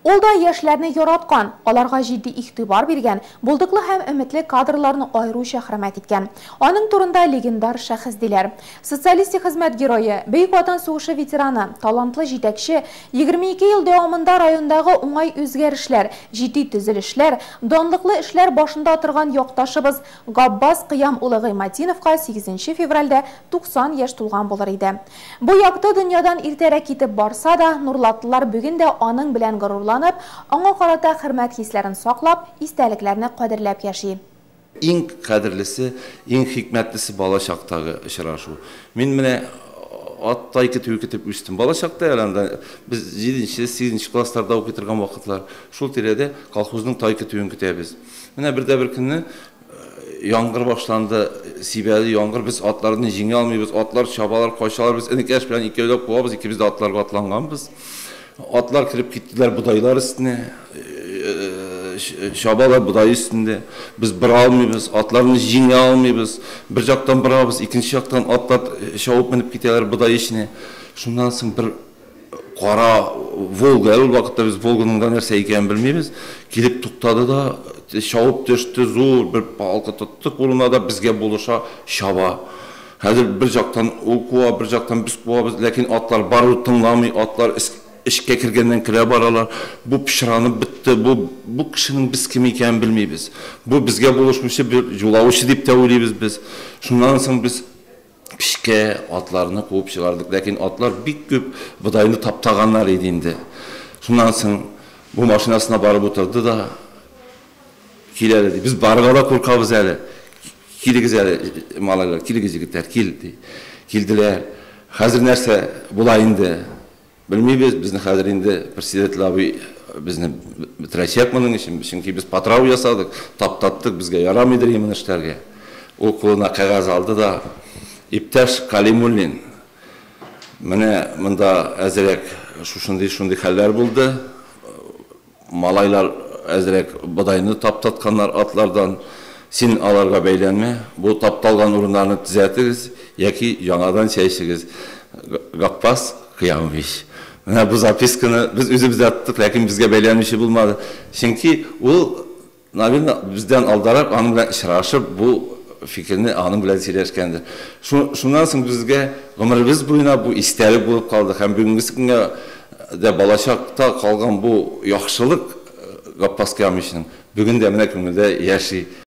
Ул да яшьләрне яраткан, аларга җитди игътибар биргән, булдыклы һәм өметле кадрларны аеруча хөрмәт иткән. Аның турында легендар шәхес диләр. Социалистик хезмәт герое, Бөек Ватан сугышы ветераны, талантлы җитәкче, 22 ел дәвамында райондагы уңай үзгәрешләр, җитди төзелешләр, данлыклы эшләр башында торган якташыбыз Габбас Кыям улы Гыйматдиновка 8 февральдә 90 яшь тулган булыр иде. Бу якты дөньядан иртәрәк китеп барса да, нурлатлылар бүген дә аның белән горурланып, аңа карата хөрмәт хисләрен саклап, истәлекләрне кадерләп яши. Иң кадерлесе, иң хикмәтлесе бала чактагы очрашу. Мин менә аттай көтү көтеп үстем. Бала чакта әле анда без 7-нче, 8-нче классларда укый торган вакытлар. Шул тирәдә колхозның тай көтүен көтәбез. Менә бер дә бер көнне яңгыр башланды, сибәле яңгыр, без атларны җиңә алмыйбыз, атлар чабалар, качалар, без энекәш белән икәүләп куабыз, икебез дә атларга атланганбыз. Атлар кереп киттеләр бодайлар өстенә, чабалар бодай өстендә. Без бора алмыйбыз, атларны җиңә алмыйбыз. Бер жактан борабыз, икенче жактан атлар чабып менеп китәләр бодай эченә. Шуннан соң бер кара Волга, әле ул вакытта без Волганың да нәрсә икәнен белмибез, килеп туктады да, чабып төште, зур бер палка тотты кулына да, безгә булыша, чаба. Хәзер бер жактан ул куа, бер жактан без куабыз, ләкин атлар барыбер тыңламый, атлар эчкә кергәннән керә баралар. Бу пычранып бетте, бу кешенең без кем икәнен белмибез. Бу безгә булышучы бер юлаучы дип тә уйлыйбыз без. Шуннан соң без кичкә атларны куып чыгардык, ләкин атлар бик күп бодайны таптаганнар иде инде. Шуннан соң бу машинасына барып утырды да, кил әле ди. Без барырга да куркабыз әле. Килегез әле, малайлар, килегез егетләр, кил ди. Килделәр. Хәзер нәрсә була инде? Белмибез, безне хәзер инде председатель абый безне бетерәчәк моның өчен, чөнки без патрау ясадык, таптаттык, безгә ярамыйдыр моны эшләргә. Ул кулына кәгазь алды да, иптәш Калимуллин, менә монда әзрәк шушындый-шундый хәлләр булды. Малайлар әзрәк бодайны таптатканнар атлардан. Син аларга бәйләнмә, бу тапталган урыннарны төзәтегез яки яңадан чәчегез. Габбас Кыямович. Менә бу записканы без үзебез дә тоттык, ләкин безгә бәйләнүче булмады. Чөнки ул, наверное, бездән алдарак аның белән очрашып, бу фикерне аның белән сөйләшкәндер. Шуннан соң безгә гомеребез буена бу истәлек булып калды һәм бүгенге көнгә дә балачакта калган бу яхшылык Габбас Кыямовичның бүген дә менә күңелдә яши.